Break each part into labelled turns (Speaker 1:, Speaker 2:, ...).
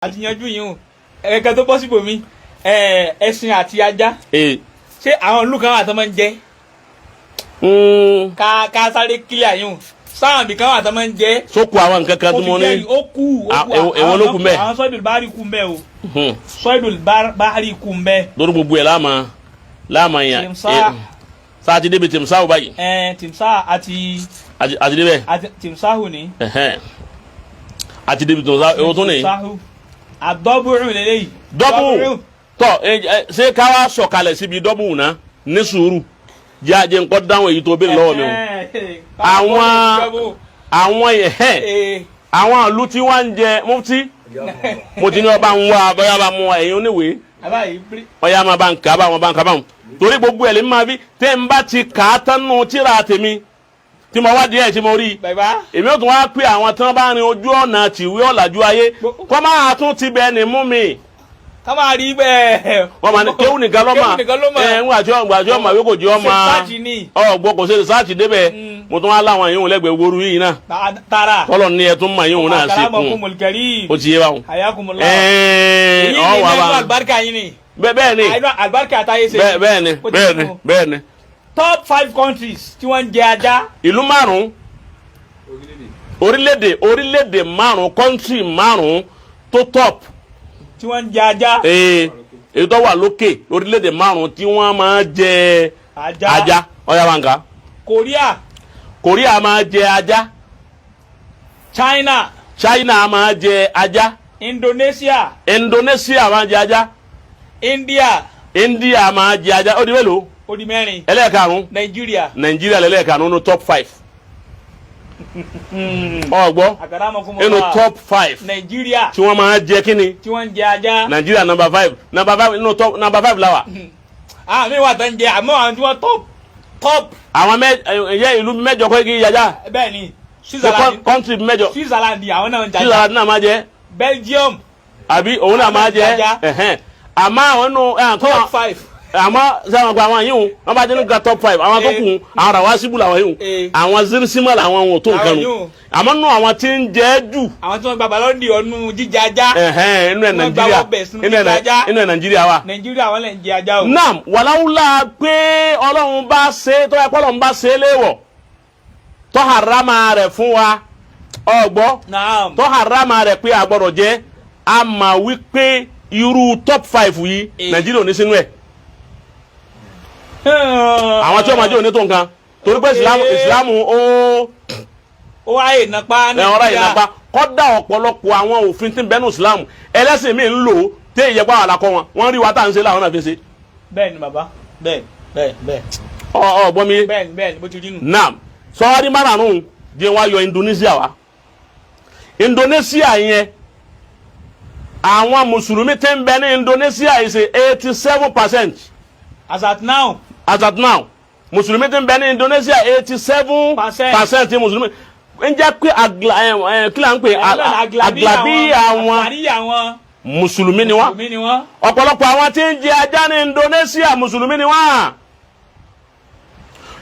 Speaker 1: Àti yanjú yìí o, ẹ̀ẹ̀kan tó bọ́ síbòmí, ẹṣin àti ajá.
Speaker 2: Ee.
Speaker 1: Ṣé àwọn ìlú kan wà tó máa ń jẹ? Ká sáré kílíà yìí o, sáwọn ibì kan wà tó máa ń jẹ.
Speaker 2: Sókù àwọn nǹkan kan
Speaker 1: Ó
Speaker 2: tó
Speaker 1: fi
Speaker 2: mọ ní.
Speaker 1: jẹ́rìí, ó kú, ó
Speaker 2: Ah,
Speaker 1: kú.
Speaker 2: Èwo ló kù ńbẹ̀?
Speaker 1: Àwọn sọ́ọ̀dù báárì kú mbẹ́ o, sọ́ọ̀dù báárì kú mbẹ́.
Speaker 2: Lórí gbogbo ẹ̀ láàmà láàmà yẹn.
Speaker 1: Tìmsá.
Speaker 2: Sáà ti débi tìmsá o báyìí?
Speaker 1: Ẹ tìmsá àti
Speaker 2: Àti débẹ̀.
Speaker 1: Àti tìmsáhù ni.
Speaker 2: Ẹ̀hẹ́n. Àti débi tìmsá, èwo tún ni?
Speaker 1: Tìmsáhù àdọ́bùrù lélẹ́yìí.
Speaker 2: Dọ́bù tọ ẹ ẹ, ṣé ká wá sọ̀kalẹ̀ síbi dọ́bù náà? Ní sùúrù, jẹ́ àjẹ́ nǹkan dáhùn èyí tó béèrè lọ́wọ́ mi o. Àwọn ẹ̀hẹ́n, àwọn ìlú tí wọ́n ń jẹ mufti, mo ti ní ọba ń wá bóyá bá mú ẹ̀yin oníwèé, ọyá máa bá ń kà bá wọn, bá ń kà bá wọn, torí gbogbo ẹ̀ lè máa fi tẹ́ ń bá ti kà á tán nù tíra tèmi tí mo wá díẹ̀ tí mo rí,
Speaker 1: Bàbá.
Speaker 2: èmi ò tún wá pé àwọn tí wọ́n bá rin ojú ọ̀nà tìwé ọ̀làjú ayé kọ́ máa tún ti bẹ́ẹ̀ ni mú mi.
Speaker 1: Ká máa rí bẹ́ẹ̀.
Speaker 2: Wọ́n máa ní kéwù nìkan lọ́mà.
Speaker 1: Kéwù nìkan ló mọ̀.
Speaker 2: Ẹ̀ ń gbàjọ́ gbàjọ́ mà wí kò jẹ́ ọmọ.
Speaker 1: Ṣe sáàtì ni.
Speaker 2: Ọ̀gbọ́n kò ṣe sáàtì débẹ̀. Mo tún wá láwọn yìí lẹ́gbẹ̀ẹ́ wóoru yìí náà.
Speaker 1: Tara.
Speaker 2: Tọ́lọ̀ ní ẹ tún mà yìí náà ṣe kún.
Speaker 1: Akramakumul karim.
Speaker 2: Ó ti yé báwọn.
Speaker 1: Hayakumullah.
Speaker 2: Ẹ̀ẹ́n
Speaker 1: Èyí ni
Speaker 2: ọ̀ wà
Speaker 1: nínú
Speaker 2: bá
Speaker 1: àlùbáríkà yín ni.
Speaker 2: bẹ́ẹ̀ bẹ́ẹ̀ ni.
Speaker 1: Àìnú àlùbáríkà àtàyè ṣe.
Speaker 2: Bẹ́ẹ̀ bẹ́ẹ̀ ni.
Speaker 1: Ó ti
Speaker 2: Bẹ́ẹ̀ ni.
Speaker 1: kú.
Speaker 2: Bẹ́ẹ̀ ni.
Speaker 1: Top five countries tí wọ́n ń jẹ ajá.
Speaker 2: Ìlú márùn-ún, orílẹ̀-èdè márùn-ún, country márùn-ún tó top.
Speaker 1: Tí wọ́n ń jẹ ajá.
Speaker 2: Ee, èyí tó wà lókè, orílẹ̀-èdè márùn-ún tí wọ́n máa jẹ
Speaker 1: Ajá.
Speaker 2: ajá, ọ̀yà wa nǹkan.
Speaker 1: Korea.
Speaker 2: Korea máa jẹ ajá.
Speaker 1: China.
Speaker 2: China máa jẹ ajá.
Speaker 1: Indonesia.
Speaker 2: Indonesia máa jẹ ajá.
Speaker 1: India.
Speaker 2: India máa jẹ ajá. Ó di mélòó?
Speaker 1: Ó di mẹ́rin.
Speaker 2: Ẹlẹ́ẹ̀karùn-ún?
Speaker 1: Nigeria.
Speaker 2: Nàìjíríà lẹ́lẹ́ẹ̀karùn-ún nínú top five, ọ̀gbọ́?
Speaker 1: Akramakumullah.
Speaker 2: Nínú top five
Speaker 1: Nigeria.
Speaker 2: tí wọ́n máa jẹ kíni?
Speaker 1: Tí wọ́n ń jẹ ajá.
Speaker 2: Nàìjíríà number five, number five nínú top, number five la wà.
Speaker 1: Àmì wà tó ń jẹ, àmọ́ àwọn tí wọ́n top top.
Speaker 2: Àwọn mẹ ẹyẹ ìlú mẹ́jọ kọ́ kí yájá.
Speaker 1: Bẹ́ẹ̀ ni, Switzerland.
Speaker 2: Country mẹ́jọ.
Speaker 1: Switzerland, àwọn náà ń jẹ ajá.
Speaker 2: Switzerland náà máa jẹ.
Speaker 1: Belgium.
Speaker 2: Àbí òun náà máa jẹ?
Speaker 1: Ajá.
Speaker 2: Ẹ̀hẹ́n. Àmọ́ àwọn nù ẹ̀
Speaker 1: Top five.
Speaker 2: Àmọ́ sẹ́wọ̀n pa àwọn yìí wọ́n bá jẹ́ nípa top five, àwọn tó kù, àwọn ràwá síbù làwọn yìí, àwọn zirisímọ̀ làwọn ohun tó nǹkan
Speaker 1: Àwọn
Speaker 2: nù.
Speaker 1: yìí.
Speaker 2: Àmọ́ nù àwọn tí ń jẹ́ jù.
Speaker 1: Àwọn tí wọ́n gba Ballon d'Or nínú jíjẹ ajá.
Speaker 2: Ẹ̀hẹ́n, inú ẹ̀
Speaker 1: Wọ́n gba
Speaker 2: Nàìjíríà
Speaker 1: wọ́n bẹ̀ sínú
Speaker 2: inú ẹ̀
Speaker 1: jíjẹ ajá.
Speaker 2: inú ẹ̀ Nàìjíríà wa.
Speaker 1: Nàìjíríà, wọn lè ń jẹ ajá o.
Speaker 2: Naam, wàláwùlà pé Ọlọ́run bá ṣe tó yẹ kó Ọlọ́run bá ṣe é léèwọ̀, tó harama rẹ̀ fún wa, ọgbọ́?
Speaker 1: Naam.
Speaker 2: Tó harama rẹ̀ pé a gbọ́dọ̀ jẹ́, a mà wí pé irú top five yìí, Nàìjíríà ò ní sínú ẹ̀. Àwọn tí wọ́n máa jẹ́ òní tó nǹkan, torí pé ìsìlámù ó
Speaker 1: Ó wáyé nàpa.
Speaker 2: Ẹ̀ ọ̀rá ìnapa kọ́dà ọ̀pọ̀lọpọ̀ àwọn òfin tí ń bẹ́nu ìsìlámù, ẹlẹ́sìn mi ń lò ó tí ìyẹ́pọ̀ àwọn àlàkọ́ wọn, wọ́n rí wa tá à ń ṣe láwọn náà fi ṣe.
Speaker 1: Bẹ́ẹ̀ ni bàbá, bẹ́ẹ̀ bẹ́ẹ̀ bẹ́ẹ̀.
Speaker 2: Ọ ọ gbọ́ mi?
Speaker 1: Bẹ́ẹ̀ ni, bẹ́ẹ̀ ni, bó ti rí nù.
Speaker 2: Naam, sọ́wárí márààrún jẹ́ wá yọ Indonesia wá. Indonesia yẹn, àwọn mùsùlùmí tí ń bẹ ní Indonesia is 87%.
Speaker 1: As at now.
Speaker 2: As at now, mùsùlùmí tí ń bẹ ní Indonesia, 87
Speaker 1: Percent.
Speaker 2: percent mùsùlùmí ń jẹ́ pé agla ẹ ẹ kí là ń pè aglabi àwọn
Speaker 1: àgbàrí àwọn
Speaker 2: mùsùlùmí ni wọ́n.
Speaker 1: Mùsùlùmí ni wọ́n.
Speaker 2: Ọ̀pọ̀lọpọ̀ àwọn tí ń jẹ ajá ní Indonesia, mùsùlùmí ni wọ́n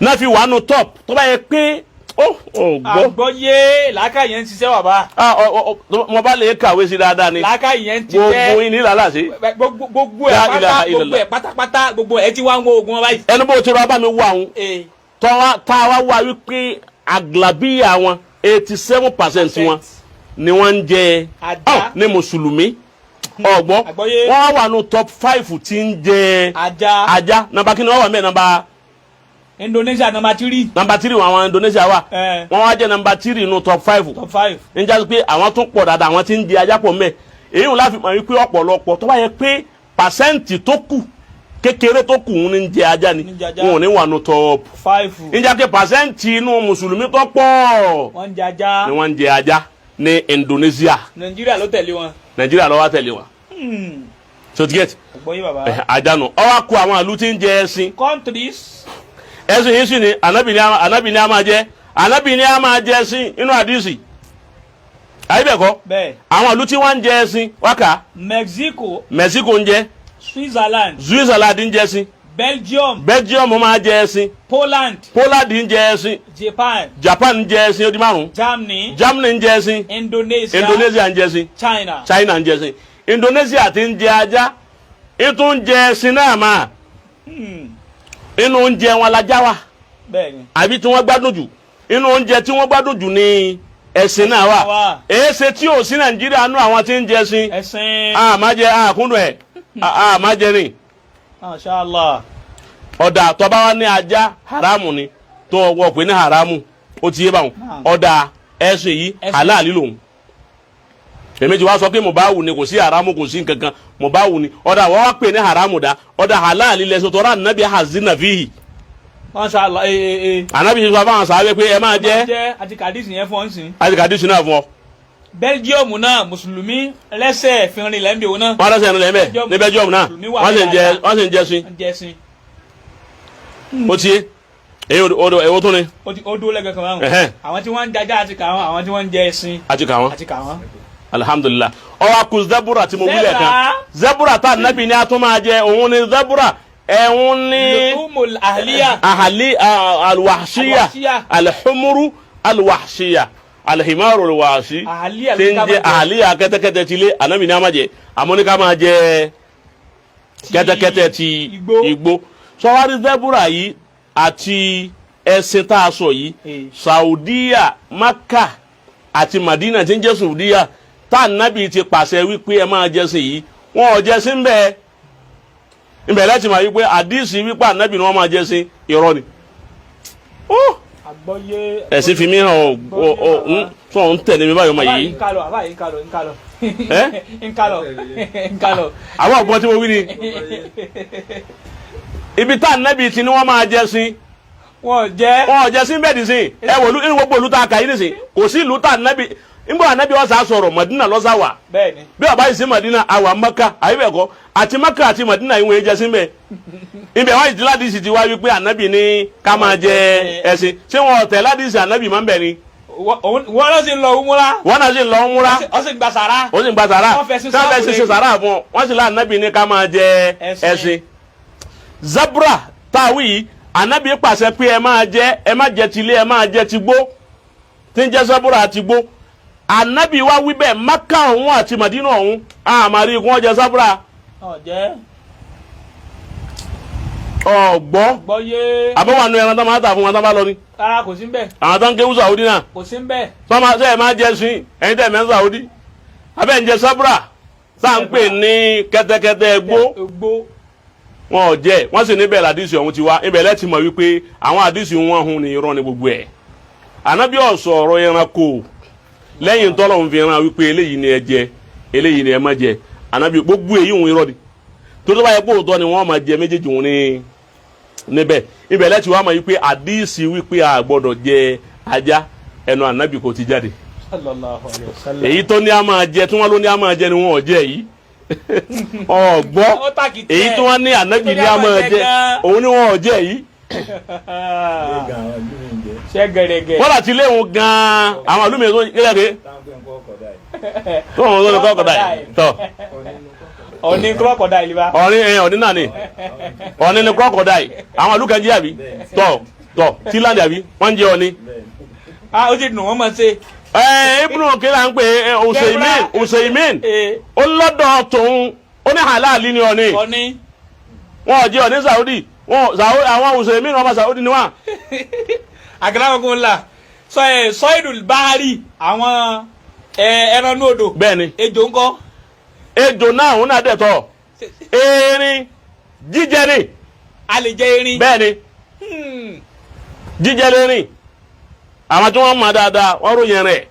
Speaker 2: náà fi wà nù top tó bá yẹ pé ó ò gbọ́.
Speaker 1: Àgbọ́yé, làákàyè ń ṣiṣẹ́, bàbá.
Speaker 2: Ah, mo bá lè kàwé sí dáadáa ni.
Speaker 1: Làákàyè ń
Speaker 2: Gbogbo
Speaker 1: ṣiṣẹ́.
Speaker 2: yín ní làlá sí.
Speaker 1: Gbogbo ẹ̀
Speaker 2: La
Speaker 1: pátá
Speaker 2: ilaha
Speaker 1: gbogbo
Speaker 2: illallah.
Speaker 1: ẹ̀ pátápátá, gbogbo ẹ̀ tí wọ́n ń wo ogun wọn báyìí.
Speaker 2: Ẹnu bó ti rọ bá mi wá àwọn tọ́wá tá a wá wá wípé aglabiya wọn, 87% wọn ni wọ́n ń jẹ
Speaker 1: Ajá.
Speaker 2: Ọ ní mùsùlùmí, ọgbọ́?
Speaker 1: Àgbọ́yé.
Speaker 2: Wọ́n wà nù top five tí ń jẹ
Speaker 1: Ajá.
Speaker 2: ajá. Number kí ni wọ́n wà mẹ́ẹ̀? Number
Speaker 1: Indonesia number three.
Speaker 2: Number three wọn, àwọn Indonesia wà. Wọ́n wá jẹ́ number three nù top five.
Speaker 1: Top five.
Speaker 2: Ń jásí pé àwọn tó pọ̀ dáadáa, àwọn tí ń jẹ ajá pọ̀ mẹ́. Èyí wọn láfi mọ̀ wípé ọ̀pọ̀lọpọ̀ tó bá yẹ pé percent tó kù kékeré tó kù ń ní jẹ ajá ni,
Speaker 1: Ní jẹ ajá.
Speaker 2: wọn ò ní wà nù top.
Speaker 1: Five.
Speaker 2: Ń jẹ́ pé percent inú mùsùlùmí tó pọ̀
Speaker 1: Wọ́n ń jẹ ajá.
Speaker 2: ni wọ́n ń jẹ ajá ní Indonesia.
Speaker 1: Nàìjíríà ló tẹ̀lé wọn.
Speaker 2: Nàìjíríà ló wá tẹ̀lé wọn. So ti get?
Speaker 1: Àgbọ́yé, bàbá.
Speaker 2: Ajá nù. Ó wá kó àwọn ìlú tí ń jẹ ẹṣin.
Speaker 1: Countries.
Speaker 2: Ẹṣin yìí sì ni Ànábì ni a máa jẹ, Ànábì ni a máa jẹ ẹṣin inú àdìsí àyíbẹ̀kọ́.
Speaker 1: Bẹ́ẹ̀.
Speaker 2: Àwọn ìlú tí wọ́n ń jẹ ẹṣin wákà.
Speaker 1: Mexico.
Speaker 2: Mexico ń jẹ.
Speaker 1: Switzerland.
Speaker 2: Switzerland ń jẹ ẹṣin.
Speaker 1: Belgium,
Speaker 2: Belgium máa jẹ ẹṣin.
Speaker 1: Poland,
Speaker 2: Poland ń jẹ ẹṣin.
Speaker 1: Japan,
Speaker 2: Japan ń jẹ ẹṣin, ó di márùn.
Speaker 1: Germany,
Speaker 2: Germany ń jẹ ẹṣin.
Speaker 1: Indonesia,
Speaker 2: Indonesia ń jẹ ẹṣin.
Speaker 1: China.
Speaker 2: China ń jẹ ẹṣin. Indonesia ti ń jẹ ajá, ètò ń jẹ ẹṣin náà máa inú oúnjẹ wọn lajá wà.
Speaker 1: Bẹ́ẹ̀ni.
Speaker 2: Àbí tí wọ́n gbádùn jù, inú oúnjẹ tí wọ́n gbádùn jù ní ẹṣin náà wà.
Speaker 1: Wà.
Speaker 2: Èéṣe tí ò sí Nàìjíríà nú àwọn tí ń jẹ ẹṣin?
Speaker 1: Ẹ̀sìn.
Speaker 2: Àmàjẹ àkúndùn ẹ̀ àmàjẹ ni.
Speaker 1: Masha Allah.
Speaker 2: Ọ̀dà tọ́ba wa ní ajá haramu ni, tó wọ́n pè ní haramu, ó ti yé báwọn.
Speaker 1: Naam.
Speaker 2: Ọ̀dà ẹ̀sìn yìí
Speaker 1: Ẹṣin.
Speaker 2: halali lòun. Èmi ti wá sọ pé mubawu ni, kò sí haramu, kò sí nkankan, mubawu ni. Ọ̀dà wọ́n wá pè ní haramu dá, ọ̀dà halali lẹ́sọ̀ tọ́ra anabi hazina fihi.
Speaker 1: Masha Allah. Ee.
Speaker 2: Anabi sọ fún àwọn sàábẹ́ pé ẹ máa jẹ.
Speaker 1: Jẹ́ àti kàdísì yẹn fún ọ̀sìn.
Speaker 2: Àti kàdísì náà fún ọ.
Speaker 1: Belgium náà, mùsùlùmí lẹ́sẹ̀ fi rin lẹ́ńbí òun náà.
Speaker 2: Wọ́n lọ́sẹ̀ ẹnu lẹ́mẹ̀ ní Belgium náà, wọ́n sì ń jẹ, wọ́n sì ń jẹ sí.
Speaker 1: Ń jẹ sí.
Speaker 2: Ó ti yé èyí, odò èwo tún ni?
Speaker 1: Ó dúró lẹ́gbẹ̀ẹ́ kan báwọn.
Speaker 2: Ẹ̀hẹ́n.
Speaker 1: Àwọn tí wọ́n ń jajá àti kà wọ́n, àwọn tí wọ́n ń jẹ ẹṣin
Speaker 2: àti kà wọ́n.
Speaker 1: Àti kà wọ́n.
Speaker 2: Alhamdulilah. Ọwọ́ akú zebura tí mo wílẹ̀ kan.
Speaker 1: Zebra.
Speaker 2: Zebura tá nàbì ni a tún máa jẹ, òun ni zebura ẹ̀hún ní.
Speaker 1: Luhumul ahliya.
Speaker 2: Ahali alwahshiya.
Speaker 1: Alwahshiya.
Speaker 2: Alhumuru alwahshiya, alhimaru alwahshi.
Speaker 1: Ahaliya
Speaker 2: tí ń
Speaker 1: ló ká
Speaker 2: jẹ
Speaker 1: máa jẹ.
Speaker 2: Ahaliya kẹ́tẹ́kẹ́tẹ́ ti lé, ànábì ni a máa jẹ, àmọ́ ní ká máa jẹ kẹ́tẹ́kẹ́tẹ́ ti
Speaker 1: igbó.
Speaker 2: Igbó sọwárí zebura yìí àti ẹṣin tá a sọ yìí, Saudiya, Maka àti Madina tí ń jẹ́ Saudiya tá ànábì ti pàṣẹ wípé ẹ máa jẹ sí yìí, wọn ò jẹ sí ń bẹ́ẹ̀ nbẹ láti máa wípé àdìsí wípé ànábì ni wọn máa jẹ sí, irọ́ ni. Ó
Speaker 1: Àgbọ́yé.
Speaker 2: Ẹ̀sìn fi mí hàn ọ ọ ọ tó ń tẹ̀lé mi báyọ̀ mọ̀
Speaker 1: Àbá
Speaker 2: yìí.
Speaker 1: yìí ń kálọ̀, àbá yìí ń kálọ̀, ń kálọ̀.
Speaker 2: Ẹ́?
Speaker 1: Ń kálọ̀, ń kálọ̀.
Speaker 2: Àwọn ọ̀gbọ́n tí mo wí ni ibi tá ànábì ti ni wọ́n máa jẹ sí.
Speaker 1: Wọ́n jẹ́.
Speaker 2: Wọn ò jẹ sí bẹ́ẹ̀ dì sí. Ẹ wò inú gbogbo ìlú tá a kà yín nìsín, kò sí ìlú tá ànábì ńgbọ́ ànábì ọ̀sà sọ̀rọ̀, Mọ̀dínà lọ́sà wà.
Speaker 1: Bẹ́ẹ̀ni.
Speaker 2: Bí ọba yìí sí Mọ̀dínà, àwà Mọ́kà àyè bẹ́ẹ̀ kọ́, àti Mọ́kà àti Mọ̀dínà ìwọ̀n yẹn jẹ sí bẹ́ẹ̀. Ibẹ̀ wáyé tí ládìsí ti wá wípé ànábì ní ká máa jẹ ẹṣin, ṣé wọn ọ̀tẹ̀ ládìsí ànábì máa ń bẹ̀ ni?
Speaker 1: Wọ́n lọ sí lọ umura.
Speaker 2: Wọ́n náà sì lọ ń múra.
Speaker 1: Ó sì gba sàrà.
Speaker 2: Ó sì ń gba sàrà.
Speaker 1: Wọ́n fẹ́ sin
Speaker 2: sáfẹ́
Speaker 1: sáàbù
Speaker 2: sì
Speaker 1: rẹ̀.
Speaker 2: ṣe sàrà fún ọ, wọ́n sì lá ànábì ní ká máa jẹ
Speaker 1: ẹṣin.
Speaker 2: Ẹṣin zebra táwí yìí, ànábì pàṣẹ pé ẹ máa jẹ, ẹ má jẹ tilé, ẹ máa jẹ tigbó, tí ń jẹ zebra tigbó. Ànábì wá wí bẹ́ẹ̀, Maka ọ̀hún àti Madina ọ̀hún, àmàrí ikú wọn jẹ zebra.
Speaker 1: Ọ̀ jẹ́.
Speaker 2: Ọ̀gbọ́.
Speaker 1: Gbọ́yé.
Speaker 2: Àbọ̀wọ̀nù ẹran tó máa tà fún wọn tó bá lọ ni.
Speaker 1: Rárá, kò sí ń bẹ̀.
Speaker 2: Àwọn tó ń kéwú Saudi náà.
Speaker 1: Kò sí ń bẹ̀.
Speaker 2: Sọ́mà sẹ́yìn máa jẹ sí ẹ̀yin tẹ̀ mẹ́ Saudi abẹ́ ń jẹ zebra sáà ń pè ní kẹ́tẹ́kẹ́tẹ́ gbó.
Speaker 1: Gbó.
Speaker 2: Wọn ò jẹ, wọn sì níbẹ̀ làdísì ọ̀hún ti wá. Ibẹ̀ lẹ́tì mọ̀ wípé àwọn àdísì wọn hun ní irọ́ ni gbogbo ẹ̀. Ànábì ọ̀sọ̀ ọ̀rọ̀ ẹranko lẹ́yìn tọ́lọ̀ ń fi ran wípé eléyìí ni ẹ jẹ, eléyìí ni ẹ má jẹ. Ànábì gbogbo èyí ń irọ́ ni tó tó bá yẹ kó òótọ́ ni wọ́n máa jẹ méjèèjì wọn ní níbẹ̀. Ibẹ̀ lẹ́tì wá mọ̀ wípé àdísì wípé a gbọ́dọ̀ jẹ ajá, ẹnu ànábì kò ti jáde.
Speaker 1: Sallallahu alayhi wa sallam.
Speaker 2: Èyí tó ní a máa jẹ, tí wọ́n ló ní a máa jẹ ni wọn ò jẹ yìí, ọ̀gbọ́.
Speaker 1: Ó tàkìtì
Speaker 2: Èyí tí wọ́n ní ànábì ní a máa jẹ, òun ni wọn ò jẹ yìí.
Speaker 1: Ṣé gẹ̀rẹ́gẹ̀.
Speaker 2: Wọ́n láti léwu gan-an àwọn àlùmíì tó kílẹ̀ pé tó wọn tó ní kọ́kọ́dà yìí tọ́.
Speaker 1: Ọ̀ní crocodile bá.
Speaker 2: Ọ̀ní ẹ̀yìn ọ̀ní náà ni, ọ̀ní ni crocodile. Àwọn àlùkàn jẹ́ àbí tọ́ tọ́ tíláńdì àbí wọ́n ń jẹ ọ̀ní.
Speaker 1: Ah, ó ti dùn wọ́n mọ̀ ṣe.
Speaker 2: Ẹ ibùdó kí là ń pè é, Usaimin, Usaimin.
Speaker 1: Ee.
Speaker 2: Ó lọ́dọ̀ tòun, ó ní halali ni ọ̀ní.
Speaker 1: Ọ̀ní.
Speaker 2: Wọn ò jẹ ọ̀ní Saudi, wọn àwọn Usaimin ọmọ Saudi ni wọn.
Speaker 1: Àgàràmọ̀kùn ńlá sọ ẹ sọ́ìdù báárì, àwọn ẹran ní odò.
Speaker 2: Bẹ́ẹ̀ni.
Speaker 1: Ejò ńkọ́?
Speaker 2: Ejò náà, òun náà dẹ̀ tọ̀, erin jíjẹ ni.
Speaker 1: A lè jẹ erin?
Speaker 2: Bẹ́ẹ̀ni. Jíjẹ lẹ́rìn, àwọn tí wọ́n mọ̀ dáadáa wọ́n ròyìn rẹ̀,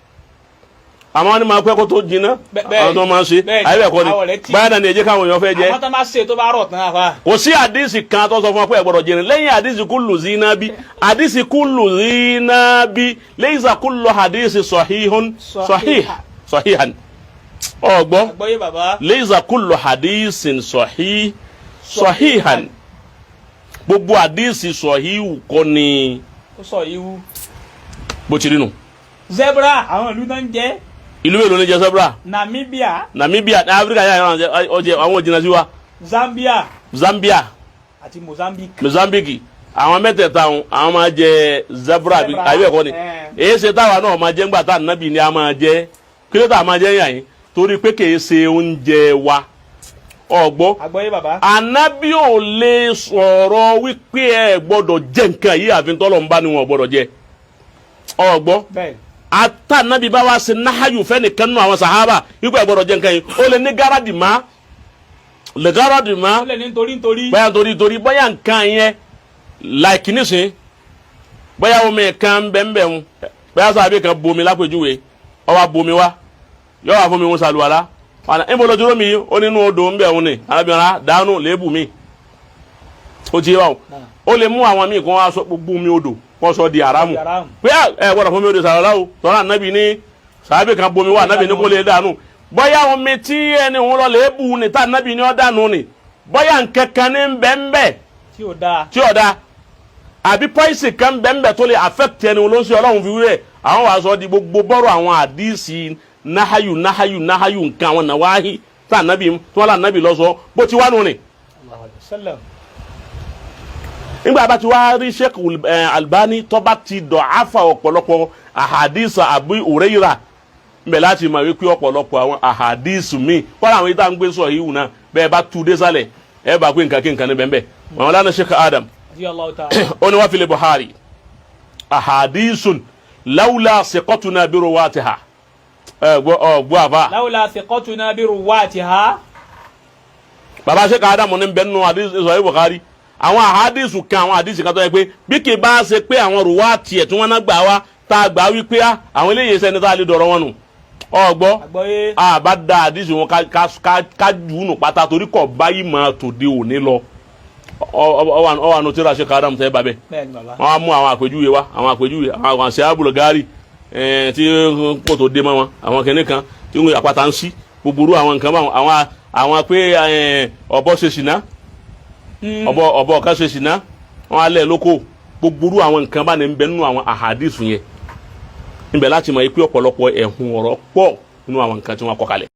Speaker 2: àwọn ni máa pẹ́ kó tó jiná.
Speaker 1: Bẹ́ẹ̀
Speaker 2: Àwọn tó máa ń ṣe
Speaker 1: bẹ́ẹ̀ ni,
Speaker 2: àyè bẹ́ẹ̀ kọ́ ni.
Speaker 1: àwọ̀ rẹ̀ tí-
Speaker 2: Báyà náà ni èjì káwọn èèyàn fẹ́ jẹ.
Speaker 1: Àwọn tó bá ṣe tó bá rọ̀ tán àfa.
Speaker 2: Kò sí àdìsí kan tó sọ fún wa pé ẹ gbọ́dọ̀ jẹrin lẹ́yìn àdìsí kullu zinabi, àdìsí kullu zinabi laysa kullu àdìsí sahihun sahih sahihan, ọgbọ́.
Speaker 1: Àgbọ́yé bàbá.
Speaker 2: Laysa kullu hadisin sahih sahihan, gbogbo àdìsí sahihu kọ́ ni.
Speaker 1: Ó sọ yìí wú.
Speaker 2: Bó ti rí nu.
Speaker 1: Zebra, àwọn ìlú náà ń jẹ.
Speaker 2: Ìlú mélòó ní jẹ zebra?
Speaker 1: Namibia.
Speaker 2: Namibia ní Áfíríkà yà, ọjẹ àwọn òjìnà sí wa.
Speaker 1: Zambia.
Speaker 2: Zambia.
Speaker 1: Àti Mozambique.
Speaker 2: Mozambique, àwọn mẹ́tẹ̀ẹ̀ta wọn, àwọn máa jẹ zebra àbí
Speaker 1: Zebra,
Speaker 2: àbí ẹ̀kọ́ ni?
Speaker 1: Eh.
Speaker 2: Èyí ṣe táwa náà máa jẹ ńgbà tá ànábì ni a máa jẹ. Kí ló tá a máa jẹ yàn yín? Torí pé kìí ṣe oúnjẹ wa, ọgbọ́?
Speaker 1: Àgbọ́yé, bàbá.
Speaker 2: Ànábì ò lè sọ̀rọ̀ wípé ẹ gbọ́dọ̀ jẹ nǹkan yìí, àfi tọ́lọ̀ ń bá ni wọn gbọ́dọ̀ jẹ, ọgbọ́?
Speaker 1: Bẹ́ẹ̀.
Speaker 2: Ata anabi bá wa ṣe náhayù fẹ́nìkan nù àwọn sàhábà wípé ẹ gbọ́dọ̀ jẹ nǹkan yìí, ó lè ní gáràdì má lè gáràdì má.
Speaker 1: Ó lè ní nítorí nítorí.
Speaker 2: Bóyá torí bóyá nǹkan yẹn like nísìn, bóyá omi kan bẹ́ẹ̀nbẹ́ẹ̀ ń, bóyá sábẹ́ kan bomi lápèjúwe, ó wá bomi wá, yọ wá fún mi ń sàlùwàlá wàlá ń bọ̀ lọ́jọ́ mi, ó nínú odò ń bẹ̀ ń ní arábìnrin dànù léèbù mi, ó ti yé wa o. Ó lè mú àwọn míì kan wá sọ gbogbo omi odò kó sọ di haramu.
Speaker 1: Di haramu.
Speaker 2: Pé ẹ gbọ́dọ̀ fún mi odò sàlùwàlá o, tọ́lá ànábì ní sàábì kan bomi wá, ànábì ní kó lè dànù. Bóyá omi tí ẹni òun lọ léèbù ní tá ànábì ní ó dànù ni, bóyá nkankan ní bẹ́ẹ̀nbẹ́ẹ̀
Speaker 1: tí ò dáa.
Speaker 2: Tí ò dáa, àbí poison kan bẹ́ẹ̀nbẹ́ẹ̀ tó lè affect ẹni ló ń ṣe ọlọ́run fi wíwẹ̀. Àwọn wàá sọ di gbogbo bọ́rọ̀ àwọn àdìsí náhayù náhayù náhayù nǹkan, àwọn nàwáhí tá ànábì tí wọ́n lá ànábì lọ sọ bó ti wá nù ni.
Speaker 1: Allahu alayhi wa sallam.
Speaker 2: Nígbà bá ti wá rí Sheikh Albani tó bá ti dọ̀ afa ọ̀pọ̀lọpọ̀ àhàdìsí Abu Huraira mbẹ láti mọ̀ wípé ọ̀pọ̀lọpọ̀ àwọn àhàdìsí mi kọ́ra, àwọn ìta ń gbé sọ yìí wù náà, bẹ́ẹ̀ bá tu dé sálẹ̀, ẹ bá pé nǹkan kí nǹkan ní bẹ́ẹ̀ bẹ́ẹ̀ wọn lánàá Sheikh Adam.
Speaker 1: Radiyallahu ta'ala.
Speaker 2: Ó ní wá fi lè Buhari ahadisun lawla siqatuna bi ruwatiha. Ẹ gbọ́, ọ gbọ́, àfa.
Speaker 1: Lawla thiqatuna bi ruwatiha.
Speaker 2: Baba Sheikh Adam ní bẹ́ẹ̀ nù hadith sọ Buhari, àwọn ahadisu kan, àwọn hadisi kan tó yẹ pé bí kì í bá ṣe pé àwọn ruwati ẹ̀ tí wọ́n náà gbà wá, tá a gbà wípé á àwọn eléyìí sẹ́ni tá a lè dọ̀rọ̀ wọn nù, ọ gbọ́?
Speaker 1: Àgbọ́yé.
Speaker 2: A bá da hadisi wọn ká jù ú nù pátá, torí kọ̀ báyìí máa tòde òní lọ. Ọ wà nù tíra Sheikh Adam tẹ́ bá bẹ́ẹ̀.
Speaker 1: Bẹ́ẹ̀ ni, bàbá.
Speaker 2: Wọ́n á mú àwọn àpèjúwe wá, àwọn àpèjúwe àwọn àṣẹ abúlé tí kò tó dé mọ́ wọn, àwọn kìnìún kan tí wọ́n àpáta ń sí gbogbo irú àwọn nǹkan báwọn, àwọn pé ọ̀bọ ṣe ṣìnà, ọ̀bọ kan ṣe ṣìnà, wọ́n á lẹ̀ lóko, gbogbo irú àwọn nǹkan bá ní bẹ nínú àwọn àhàdísù yẹn níbẹ̀ láti mọ̀ pé ọ̀pọ̀lọpọ̀ ẹ̀hún ọ̀rọ̀ pọ̀ nínú àwọn nǹkan tí wọ́n kọ kalẹ̀.